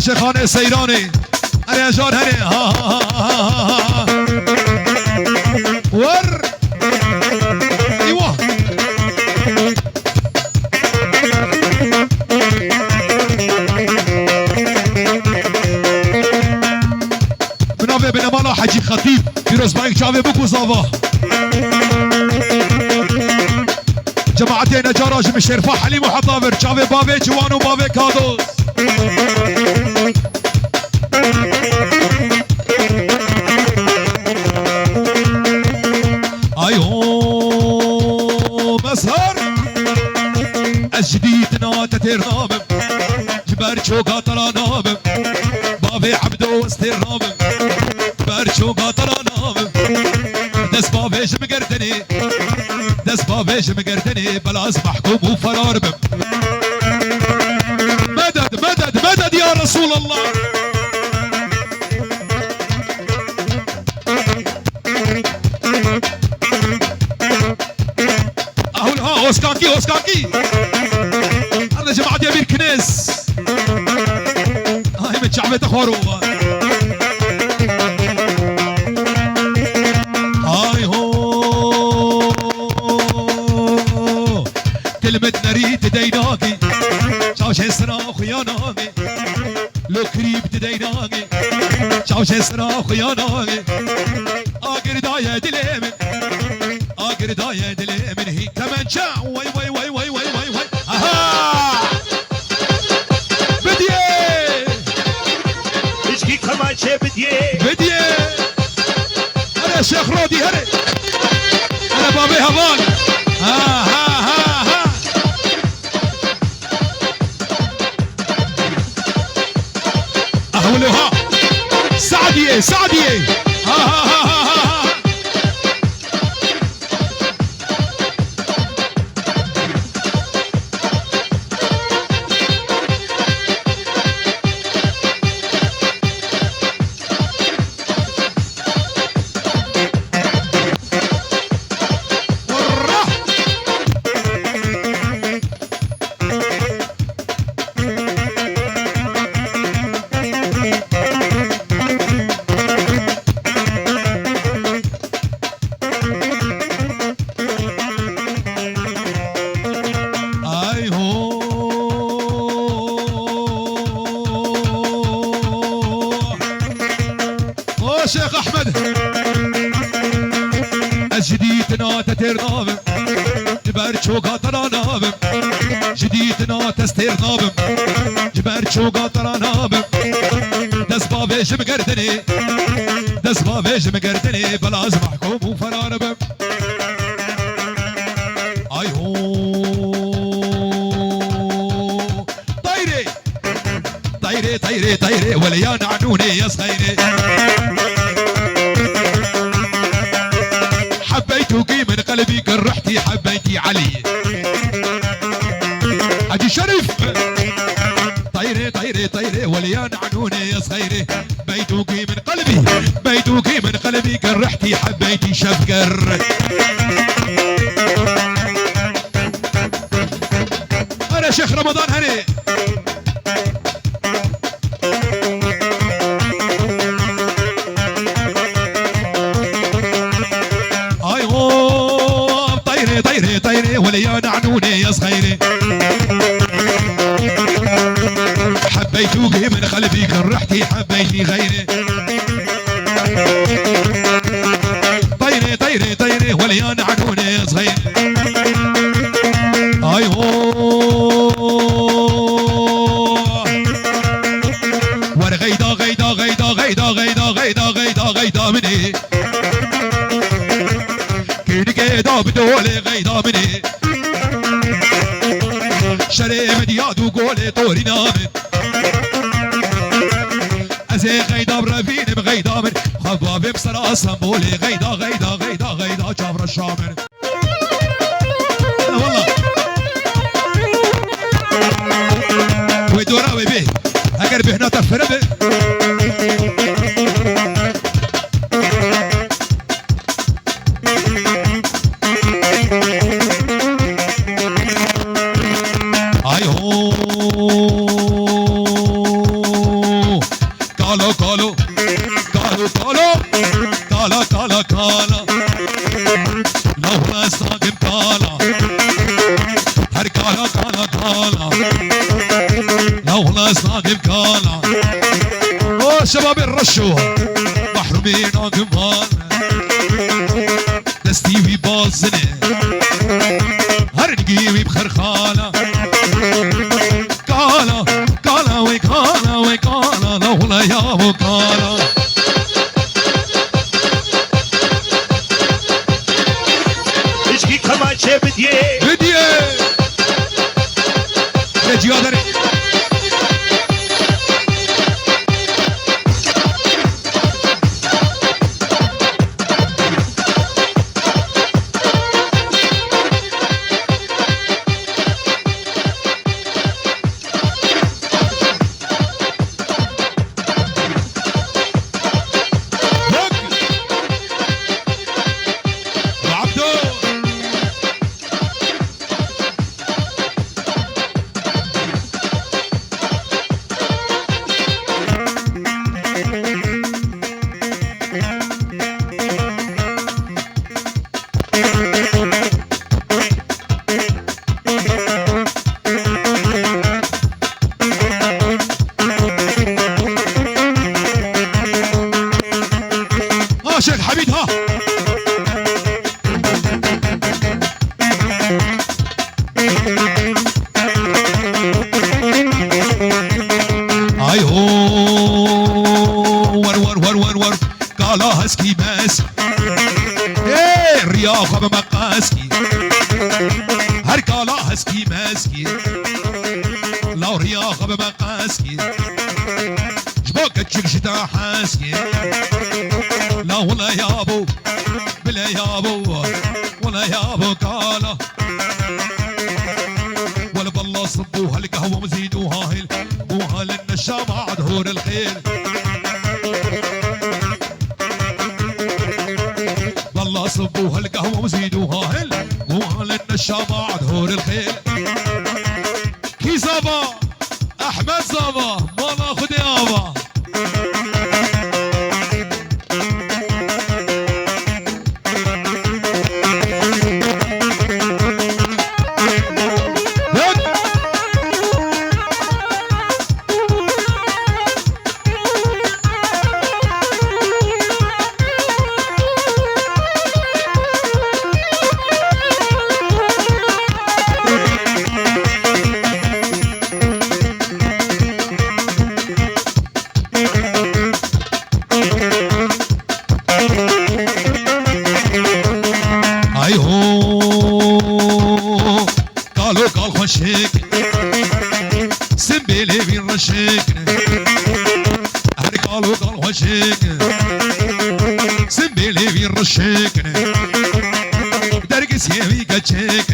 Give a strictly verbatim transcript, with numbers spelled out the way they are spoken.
Şêxanê Seyranê. Erê jar herê. Ha, ha, ha. Wer. Eyvah. Bi navê binemala Hecî Xetîb, pîrozbayek çavê biku zava. Cemaetê necara ji min Şêrfa Helîm û heta vir, çavê bavê ciwan û bavê Kadoz. Ay ho, Mezhar. Ez ji dîtina te têr nabim. Ji ber çoka te ra nabim. Bavê Ebdo ez têr nabim. Ji ber çoka te ra nabim. Dest bavê ji min gerdenê. Dest bavê ji min gerdenê. Bela ez mehkûm û ferar bim. Medet, medet, medet ya Resulallah. Ahul ha, Oskankî, Oskankî. Hadi cemaat ya bir kines. Ay, min çavê te xwaro. Ay ho. Kilmet nerî ti deynakî. Çavşê sira xuyanakî. Lo kirî bi ti deynakî. Çavşê sira xuyanakî. Agir daye dilê min. Agir daye dilê min hî kemençe. Way, way, way. Aha! Bidiyê! Pişkî kemençe bidiyê. Bidiyê! Here Şêx Rodî, here! Here bavê heval! Ha, ha, ha, ha! Ahwilo ha! Sadiyê, Sadiyê! Ha, ha, ha! Ay ho. O Şêx Ehmed. Ez ji dîtina te têr nabim. Ji ber çoka te ra nabim. Ji dîtina te stêr nabim. Ji ber çoka te ra nabim. Dest bavê ji min gerdenê. Dest bavê ji min gerdenê. Bela ez mehkûm û ferar bim. Ay ho. Tayre. Tayre, tayre, tayre, wele ya nanûnê ez xeyrê. Hebbeytûkî min qelbî kir rihî hebbeytî Elî. Hecî Şerîf. Tayre, tayre, tayre, wele ya nanûnê ez xeyrê. Beytûkî min qelbî, beytûkî min qelbî kir rihî hebbeytî Şefker. Here Şêx Remadan herê. Ay ho, tayre, tayre, tayre, wele ya nanûnê ez xeyrê. Hebbeytûkî min qelbî kir rihî hebbeytî xeyrê. Tayre, tayre, tayre, wele ya nanûnê ez xeyrê. Ay ho. Wer xeyda, xeyda, xeyda, xeyda, xeyda, xeyda, xeyda, xeyda, xeyda min ê. Kênikê da bi dolê xeyda min ê. Şerê min diyad û golê torîna min. Ez ê xeyda bi revînim xeyda min. Xwe bavêm sera Stenbolê xeyda, xeyda, xeyda, xeyda çavreşa min. Wala. Wê dora wê bê. Eger bêhna te fire be. Ay ho. Kalo, kalo, kalo, kalo, kala, kala, kala. Lawla ez nagim kala. Her kala, kala, kala. Lawla ez nagim kala. O şebabê reşo. Mahrumê nagim wan. Destî wî bazine. Her rengî wî bi xerxala. Kala, kala, wê kala, wê kala, lawla ya bo kala. Hişkî kemaçê bidiyê. Bidiyê. Lê ciya derê. Aşık Hamid ha. Ay ho, war, war, war, war, war. Kala heskî meskî. Ê, riya xwe bime qeskî. Her kala heskî meskî. Law riya xwe bime qeskî. Ji bo keçik ji te heskî. La wile ya bo. Bile ya bo. Wile ya bo kala. Wele balla sıbbu hel kahve mzîdu hahil. Muhalin neşama ad hor el xêl. Balla sıbbu hel kahve mzîdu hahil. Muhalin neşama ad hor el xêl. Kî zava? Ehmed zava. Mala Xudê ava. Ay ho, kalo kal xweşik, simbêlê wî reşik. Her kalo kal xweşik, simbêlê wî reşik. Dergisê wî keçik.